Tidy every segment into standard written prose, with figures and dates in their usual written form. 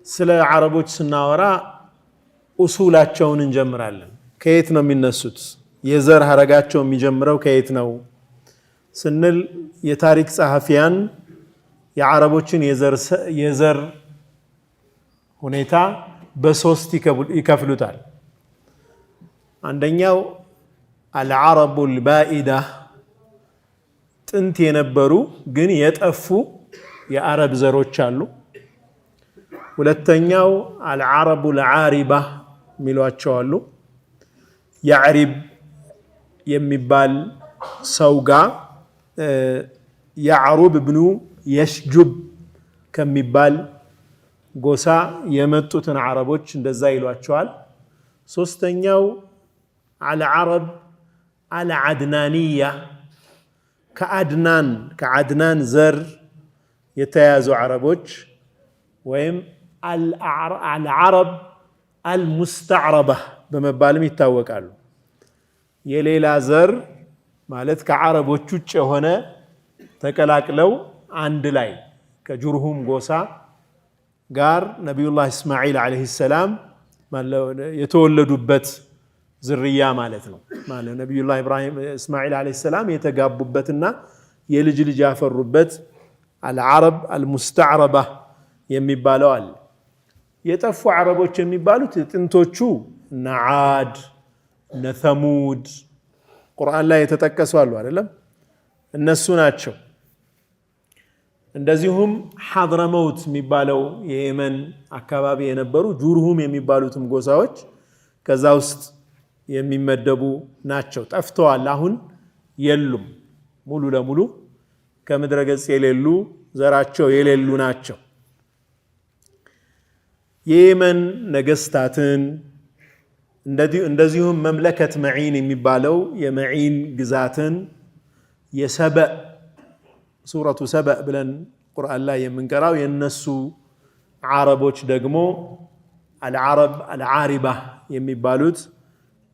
ስለ አረቦች ስናወራ ኡሱላቸውን እንጀምራለን። ከየት ነው የሚነሱት? የዘር ሀረጋቸው የሚጀምረው ከየት ነው ስንል የታሪክ ጸሐፊያን የዓረቦችን የዘር ሁኔታ በሶስት ይከፍሉታል። አንደኛው አልዓረቡ ልባኢዳ፣ ጥንት የነበሩ ግን የጠፉ የአረብ ዘሮች አሉ። ሁለተኛው አልዓረቡ ልዓሪባ የሚሏቸው አሉ። ያዕሪብ የሚባል ሰው ጋር፣ ያዕሩብ ብኑ የሽጁብ ከሚባል ጎሳ የመጡትን አረቦች እንደዛ ይሏቸዋል። ሶስተኛው አልዓረብ አልዓድናንያ፣ ከአድናን ዘር የተያዙ አረቦች ወይም አልዓረብ አልሙስተዕረባ በመባልም ይታወቃሉ። የሌላ ዘር ማለት ከዓረቦች ውጭ የሆነ ተቀላቅለው አንድ ላይ ከጁርሁም ጎሳ ጋር ነቢዩላህ እስማዒል ዓለይሂ ሰላም የተወለዱበት ዝርያ ማለት ነው። ማለት ነቢዩላህ ኢብራሂም እስማዒል ዓለይሂ ሰላም የተጋቡበትና የልጅ ልጅ ያፈሩበት አልዓረብ አልሙስተዕረባ የሚባለው አለ። የጠፉ አረቦች የሚባሉት ጥንቶቹ እነ ዓድ፣ እነ ተሙድ ቁርአን ላይ የተጠቀሱ አሉ አይደለም? እነሱ ናቸው። እንደዚሁም ሐድረመውት የሚባለው የየመን አካባቢ የነበሩ ጁርሁም የሚባሉትም ጎሳዎች ከዛ ውስጥ የሚመደቡ ናቸው። ጠፍተዋል፣ አሁን የሉም። ሙሉ ለሙሉ ከምድረ ገጽ የሌሉ፣ ዘራቸው የሌሉ ናቸው። የየመን ነገስታትን እንደዚሁም መምለከት መዒን የሚባለው የመዒን ግዛትን፣ የሰበእ፣ ሱረቱ ሰበእ ብለን ቁርአን ላይ የምንቀራው የነሱ ዓረቦች ደግሞ አልዓረብ አልዓሪባ የሚባሉት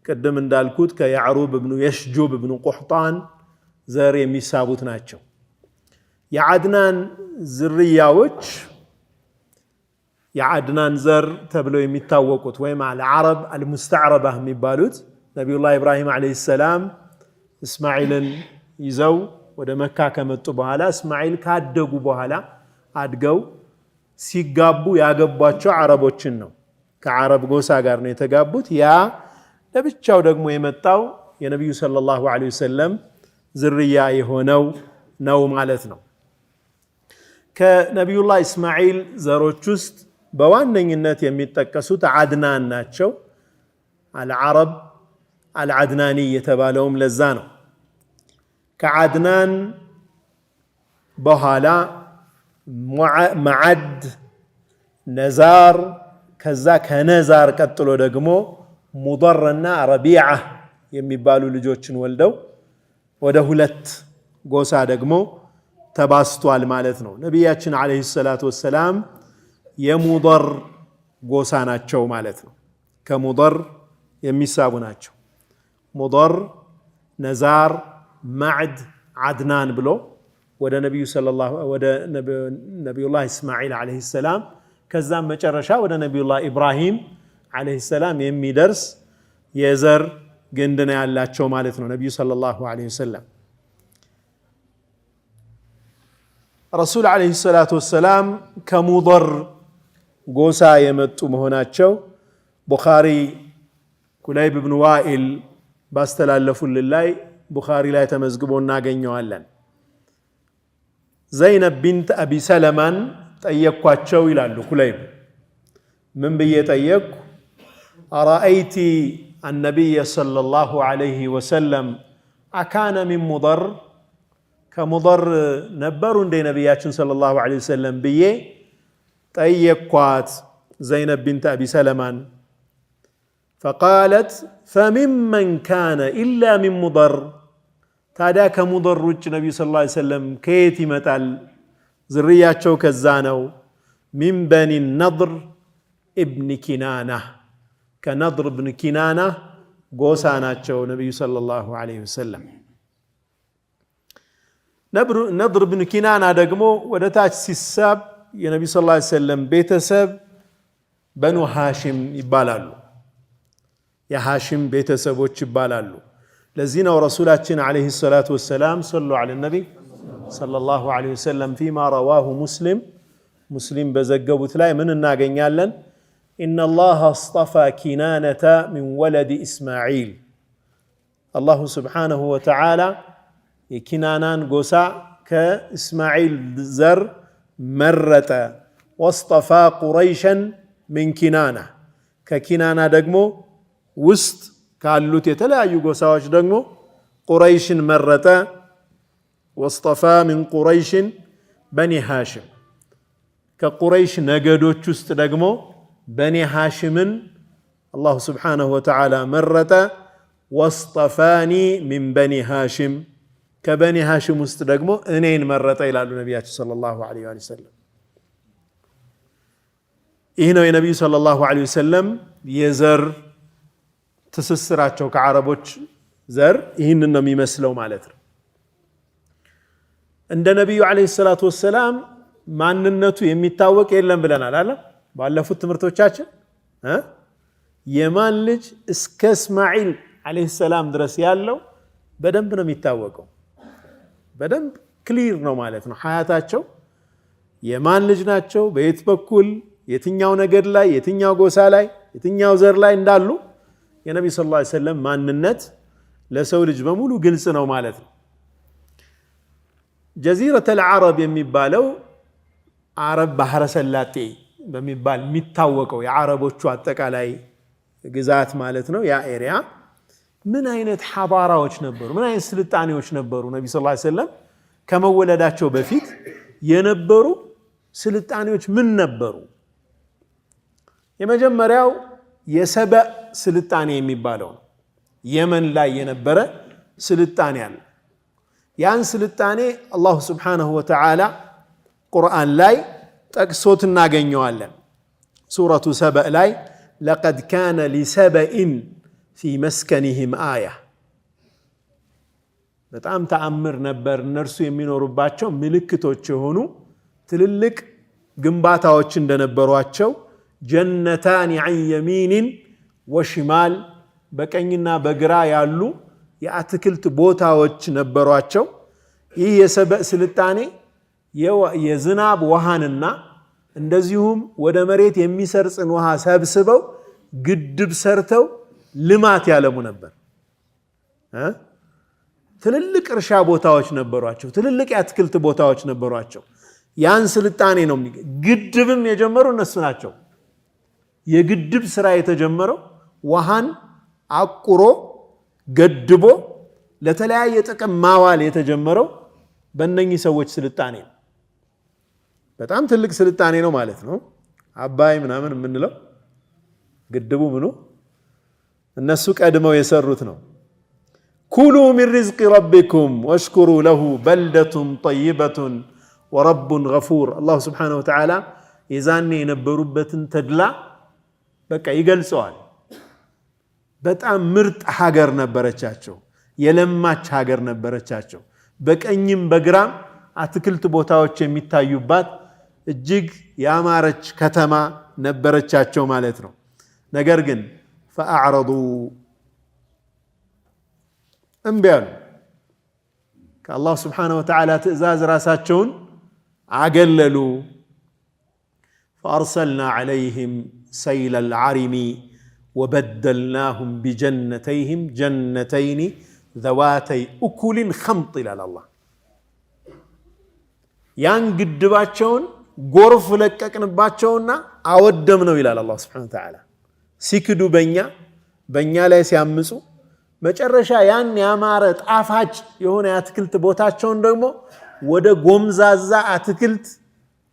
ቅድም እንዳልኩት ከያዕሩብ እብኑ የሽጁብ እብኑ ቁሕጣን ዘር የሚሳቡት ናቸው። የዓድናን ዝርያዎች፣ የዓድናን ዘር ተብለው የሚታወቁት ወይም አልዓረብ አልሙስተዕረባ የሚባሉት ነቢዩላህ ኢብራሂም ዓለይሂ ሰላም እስማዒልን ይዘው ወደ መካ ከመጡ በኋላ፣ እስማዒል ካደጉ በኋላ፣ አድገው ሲጋቡ ያገቧቸው አረቦችን ነው። ከዓረብ ጎሳ ጋር ነው የተጋቡት። ያ ለብቻው ደግሞ የመጣው የነቢዩ ሰለላሁ ዐለይሂ ወሰለም ዝርያ የሆነው ነው ማለት ነው። ከነቢዩላህ እስማዒል ዘሮች ውስጥ በዋነኝነት የሚጠቀሱት አድናን ናቸው። አልዓረብ አልዓድናኒ የተባለውም ለዛ ነው። ከዓድናን በኋላ መዓድ፣ ነዛር፣ ከዛ ከነዛር ቀጥሎ ደግሞ ሙደርና ረቢዓ የሚባሉ ልጆችን ወልደው ወደ ሁለት ጎሳ ደግሞ ተባስቷል ማለት ነው። ነቢያችን ዓለይሂ ሰላቱ ወሰላም የሙደር ጎሳ ናቸው ማለት ነው። ከሙደር የሚሳቡ ናቸው። ሙደር፣ ነዛር፣ ማዕድ፣ ዓድናን ብሎ ወደ ነቢዩ ሰለላሁ ወደ ነቢዩላህ እስማዒል ዓለይሂ ሰላም፣ ከዛም መጨረሻ ወደ ነቢዩላህ ኢብራሂም ዓለይሂ ሰላም የሚደርስ የዘር ግንድ ነው ያላቸው ማለት ነው። ነቢዩ ሰለላሁ ዐለይሂ ወሰለም፣ ረሱል ዓለይሂ ሰላቱ ወሰላም ከሙደር ጎሳ የመጡ መሆናቸው ቡኻሪ ኩላይብ ብን ዋኢል ባስተላለፉልን ላይ፣ ቡኻሪ ላይ ተመዝግቦ እናገኘዋለን። ዘይነብ ቢንት አቢ ሰለማን ጠየቅኳቸው ይላሉ ኩለይብ። ምን ብዬ ጠየቅኩ? أرأيت النبي صلى الله عليه وسلم أكان من مضر؟ ከሙضር ነበሩ እንደ ነቢያችን ሰለላሁ ዐለይሂ ወሰለም ብዬ ጠየቅኳት ዘይነብ ቢንት አቢ ሰለማን። فقالت فممن كان إلا من مضر። ታዲያ ከሙضር ውጭ ነቢዩ ሰለላሁ ዐለይሂ ወሰለም ከየት ይመጣል? ዝርያቸው ከዛ ነው። من بني النضر ابن كنانة፣ ከነድር ብን ኪናና ጎሳ ናቸው ነቢዩ ሰለላሁ ዐለይሂ ወሰለም። ነድር ብን ኪናና ደግሞ ወደ ታች ሲሳብ የነቢዩ ሰለላሁ ዐለይሂ ወሰለም ቤተሰብ በኑ ሃሽም ይባላሉ። የሃሽም ቤተሰቦች ይባላሉ። ለዚህ ነው ረሱላችን عليه الصلاة والسلام፣ صلوا على النبي صلى الله عليه وسلم، فيما رواه مسلم፣ ሙስሊም በዘገቡት ላይ ምን እናገኛለን? إن الله اصطفى كنانة من ولد إسماعيل፣ الله سبحانه وتعالى የኪናናን ጎሳ ከእስማዒል ዘር መረጠ። واصطفى قريشا من كنانة፣ ከኪናና ደግሞ ውስጥ ካሉት የተለያዩ ጎሳዎች ደግሞ ቁረይሽን መረጠ። واصطفى من قريش بني هاشم፣ ከቁረይሽ ነገዶች ውስጥ ደግሞ በኒ ሃሽምን الله سبحانه وتعالى መረጠ። واصطفاني من بني هاشم፣ ከበኒ ሃሽም ውስጥ ደግሞ እኔን መረጠ ይላሉ ነቢያችን صلى الله عليه وسلم። ይህ ነው የነቢዩ صلى الله عليه وسلم የዘር ትስስራቸው ከዓረቦች ዘር ይህንን ነው የሚመስለው ማለት ነው። እንደ ነቢዩ عليه الصلاة والسلام ማንነቱ የሚታወቅ የለም ብለናል አለ ባለፉት ትምህርቶቻችን። የማን ልጅ እስከ እስማዒል عليه السلام ድረስ ያለው በደንብ ነው የሚታወቀው። በደንብ clear ነው ማለት ነው። ሀያታቸው የማን ልጅ ናቸው፣ በየት በኩል የትኛው ነገድ ላይ፣ የትኛው ጎሳ ላይ፣ የትኛው ዘር ላይ እንዳሉ የነቢ صلى الله عليه وسلم ማንነት ለሰው ልጅ በሙሉ ግልጽ ነው ማለት ነው። جزيرة العرب የሚባለው አረብ ባህረ ሰላጤ በሚባል የሚታወቀው የዓረቦቹ አጠቃላይ ግዛት ማለት ነው። ያ area ምን አይነት ሐዳራዎች ነበሩ? ምን አይነት ስልጣኔዎች ነበሩ? ነቢ صلى الله عليه وسلم ከመወለዳቸው በፊት የነበሩ ስልጣኔዎች ምን ነበሩ? የመጀመሪያው የሰበእ ስልጣኔ የሚባለው ነው። የመን ላይ የነበረ ስልጣኔ አለ። ያን ስልጣኔ الله سبحانه وتعالى ቁርአን ላይ ጠቅሶት እናገኘዋለን። ሱረቱ ሰበእ ላይ لقد كان لسبإ في مسكنهم آية፣ በጣም ተአምር ነበር። እነርሱ የሚኖሩባቸው ምልክቶች የሆኑ ትልልቅ ግንባታዎች እንደነበሯቸው፣ جنتان عن يمين وشمال፣ በቀኝና በግራ ያሉ የአትክልት ቦታዎች ነበሯቸው። ይህ የሰበእ ስልጣኔ የዝናብ ውሃንና እንደዚሁም ወደ መሬት የሚሰርጽን ውሃ ሰብስበው ግድብ ሰርተው ልማት ያለሙ ነበር። ትልልቅ እርሻ ቦታዎች ነበሯቸው። ትልልቅ የአትክልት ቦታዎች ነበሯቸው። ያን ስልጣኔ ነው። ግድብም የጀመሩ እነሱ ናቸው። የግድብ ስራ የተጀመረው ውሃን አቁሮ ገድቦ ለተለያየ ጥቅም ማዋል የተጀመረው በእነኚህ ሰዎች ስልጣኔ ነው። በጣም ትልቅ ስልጣኔ ነው ማለት ነው። አባይ ምናምን የምንለው ግድቡ ምኑ እነሱ ቀድመው የሰሩት ነው። كلوا من رزق ربكم واشكروا له بلدة طيبة ورب غفور። الله سبحانه وتعالى የዛኔ የነበሩበትን ተድላ በቃ ይገልጸዋል። በጣም ምርጥ ሀገር ነበረቻቸው፣ የለማች ሀገር ነበረቻቸው። በቀኝም በግራም አትክልት ቦታዎች የሚታዩባት እጅግ ያማረች ከተማ ነበረቻቸው ማለት ነው። ነገር ግን ፈአዕረዱ፣ እምቢ አሉ። ከአላህ ስብሓነሁ ወተዓላ ትዕዛዝ ራሳቸውን አገለሉ። ፈአርሰልና ዐለይህም ሰይለል ዐሪሚ ወበደልናሁም ቢጀነተይህም ጀነተይኒ ዘዋተይ እኩሊን ኸምጥ ይላል አላህ። ያን ግድባቸውን ጎርፍ ለቀቅንባቸውና አወደም ነው ይላል አላህ ስብሓነሁ ወተዓላ። ሲክዱ በእኛ ላይ ሲያምፁ መጨረሻ ያን ያማረ ጣፋጭ የሆነ የአትክልት ቦታቸውን ደግሞ ወደ ጎምዛዛ አትክልት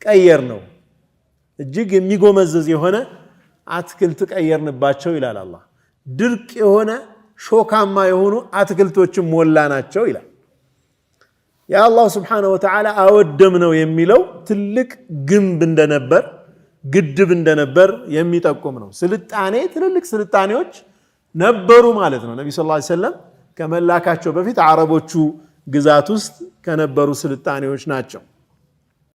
ቀየር ነው። እጅግ የሚጎመዝዝ የሆነ አትክልት ቀየርንባቸው ይላል አላህ። ድርቅ የሆነ ሾካማ የሆኑ አትክልቶችን ሞላ ናቸው ይላል። የአላህ ስብሓነሁ ወተዓላ አወደም ነው የሚለው ትልቅ ግንብ እንደነበር፣ ግድብ እንደነበር የሚጠቁም ነው። ስልጣኔ ትልልቅ ስልጣኔዎች ነበሩ ማለት ነው። ነቢ صلى الله عليه وسلم ከመላካቸው በፊት አረቦቹ ግዛት ውስጥ ከነበሩ ስልጣኔዎች ናቸው።